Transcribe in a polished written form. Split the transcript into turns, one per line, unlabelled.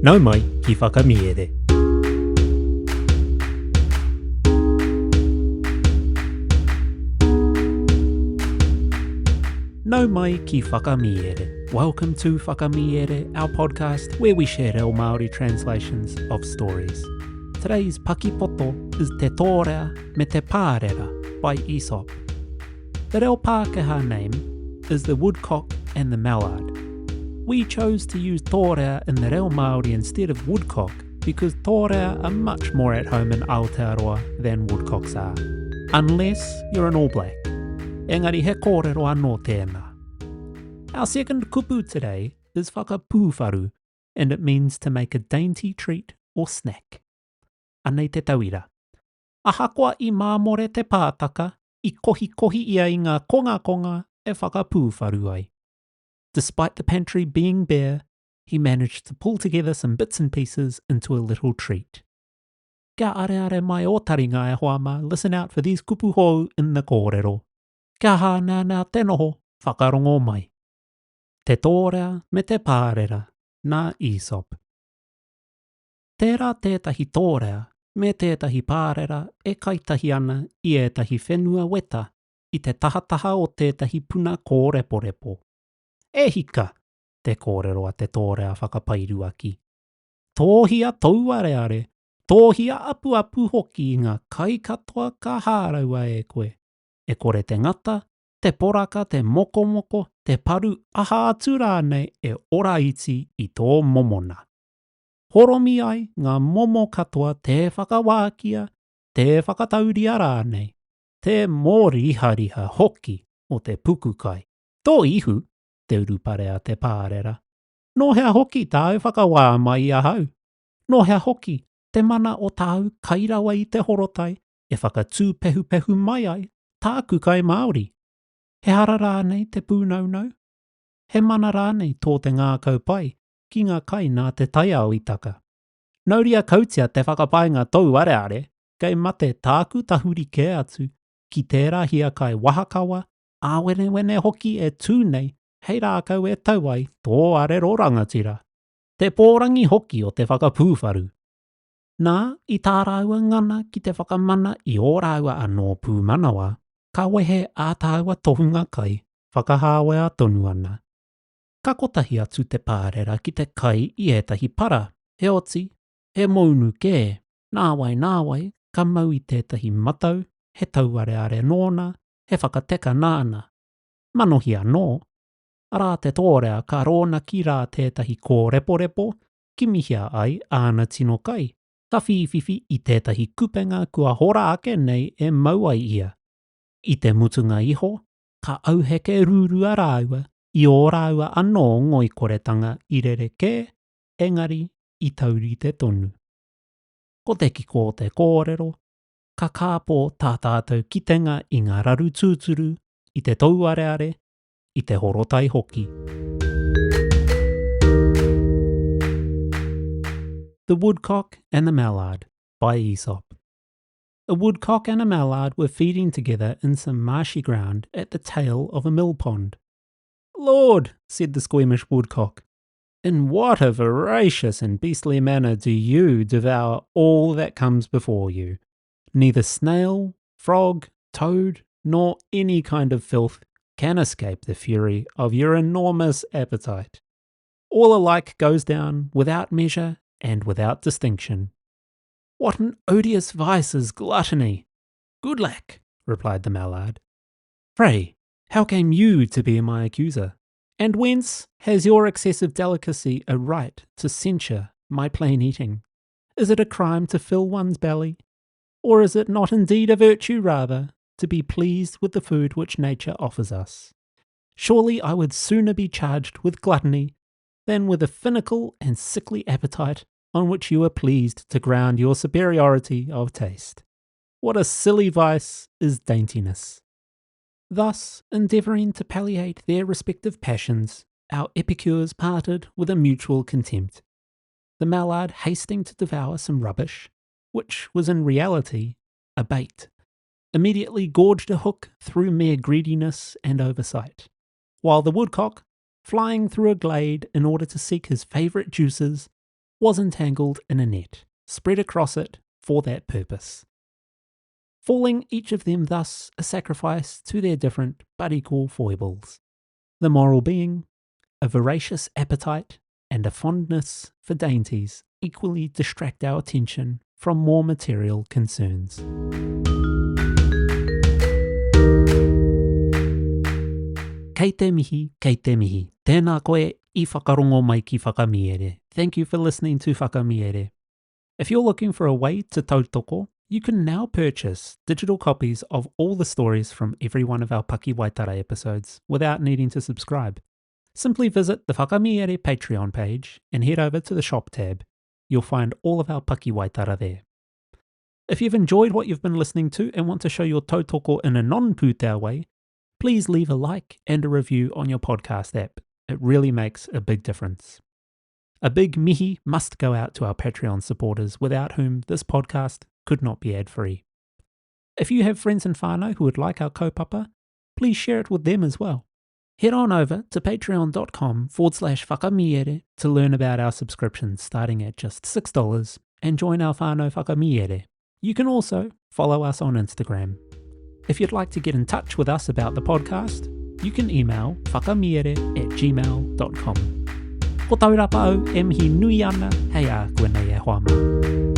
Nau mai ki Whakamiere. Nau mai ki Whakamiere. Welcome to Whakamiere, our podcast where we share reo Māori translations of stories. Today's pakipoto is Te Tōrea me Te Pārera by Aesop. The reo Pākehā name is the woodcock and the mallard. We chose to use tōrea in the reo Māori instead of woodcock because tōrea are much more at home in Aotearoa than woodcocks are. Unless you're an All Black. Engari he kōrero anō tēnā. Our second kupu today is whakapūwharu and it means to make a dainty treat or snack. Anei te tauira. Ahakoa i māmore te pātaka, i kohikohi ia i ngā kongakonga e whakapūwharu ai. Despite the pantry being bare, he managed to pull together some bits and pieces into a little treat. Kia areare mai ō taringa e hoa mā, listen out for these kupu hou in the kōrero. Kia hāneanea te noho, whakarongo mai. Te tōrea me te pārera, nā Aesop. Tērā tētahi tōrea me tētahi pārera e kaitahi ana i ētahi whenua weta i te tahataha o tētahi puna kōreporepo. E hika! te kōrero a te tōrea whakapairuaki. Tōhia touareare, tōhia apuapu hoki i ngā kai katoa ka hāraua e koe. E kore te ngata, te poraka, te mokomoko, te paru aha atu rānei e ora iti i tō momona. Horomi ai ngā momo katoa tē whakawākia, tē whakatauria rānei, tē mōrihariha hoki o te pukukai. Tō ihu, te urupare a te pārera. Nō hea hoki tāu whakawā mai i ahau? Nō hea hoki te mana o tāu kai rawa i te horotai e whakatūpehupehu mai ai tāku kai Māori? He hara rānei te pūnaunau? He mana rānei tō te ngākau pai ki ngā kai nā te taiao i taka. Nauria kautia te whakapainga tou areare, kei mate tāku tahuri kē atu ki tērā hiakai wahakawa, āwenewene hoki e tū nei hei rākau e tau ai tō arero rangatira. Te pōrangi hoki o te whakapūwharu. Nā, i tā rāua ngana ki te whakamana i ō rāua anō pūmanawa, ka wehe ā tāua tohunga kai, whakahāwea tonu ana. Ka kotahi atu te pārera ki te kai i ētahi para, heoti, he mounu kē, nāwai nāwai ka mau i tētahi matau, he tauareare nōna, he whakateka nāna. Manohi anō, arā te tōrea ka rōnaki rā tētahi kōreporepo, kimihia ai āna tino kai, ka whīwhiwhi i tētahi kupenga kua hora ake nei e mau ai ia. I te mutunga iho, ka auheke rūrua rāua i ō rāua anō ngoikoretanga i rerekē, engari i taurite tonu. Ko te kiko o te kōrero, ka kāpō tā tātou kitenga i ngā raru tūturu, i te touareare, i te horotai hoki. The Woodcock and the Mallard by Aesop. A woodcock and a mallard were feeding together in some marshy ground at the tail of a mill pond. Lord, said the squeamish woodcock, in what a voracious and beastly manner do you devour all that comes before you? Neither snail, frog, toad, nor any kind of filth can escape the fury of your enormous appetite. All alike goes down without measure and without distinction. What an odious vice is gluttony! Good lack, replied the mallard. Pray, how came you to be my accuser? And whence has your excessive delicacy a right to censure my plain eating? Is it a crime to fill one's belly? Or is it not indeed a virtue rather to be pleased with the food which nature offers us? Surely I would sooner be charged with gluttony than with a finical and sickly appetite on which you are pleased to ground your superiority of taste. What a silly vice is daintiness! Thus, endeavouring to palliate their respective passions, our epicures parted with a mutual contempt. The mallard hasting to devour some rubbish, which was in reality a bait, immediately gorged a hook through mere greediness and oversight, while the woodcock, flying through a glade in order to seek his favourite juices, was entangled in a net, spread across it for that purpose. Falling each of them thus a sacrifice to their different but equal foibles. The moral being, a voracious appetite and a fondness for dainties equally distract our attention from more material concerns. Kei te mihi, kei te mihi. Tēnā koe i whakarongo mai ki Whakamiere. Thank you for listening to Whakamiere. If you're looking for a way to tautoko, you can now purchase digital copies of all the stories from every one of our Pakiwaitara episodes without needing to subscribe. Simply visit the Whakamiere Patreon page and head over to the shop tab. You'll find all of our Pakiwaitara there. If you've enjoyed what you've been listening to and want to show your tautoko in a non-pūtea way, please leave a like and a review on your podcast app. It really makes a big difference. A big mihi must go out to our Patreon supporters, without whom this podcast could not be ad-free. If you have friends and whānau who would like our kaupapa, please share it with them as well. Head on over to patreon.com forward slash whakamiere to learn about our subscriptions starting at just $6 and join our whānau whakamiere. You can also follow us on Instagram. If you'd like to get in touch with us about the podcast, you can email whakamiere at gmail.com. Ko Taurapa au e mihi nui ana hei a koe nei e hoa mā.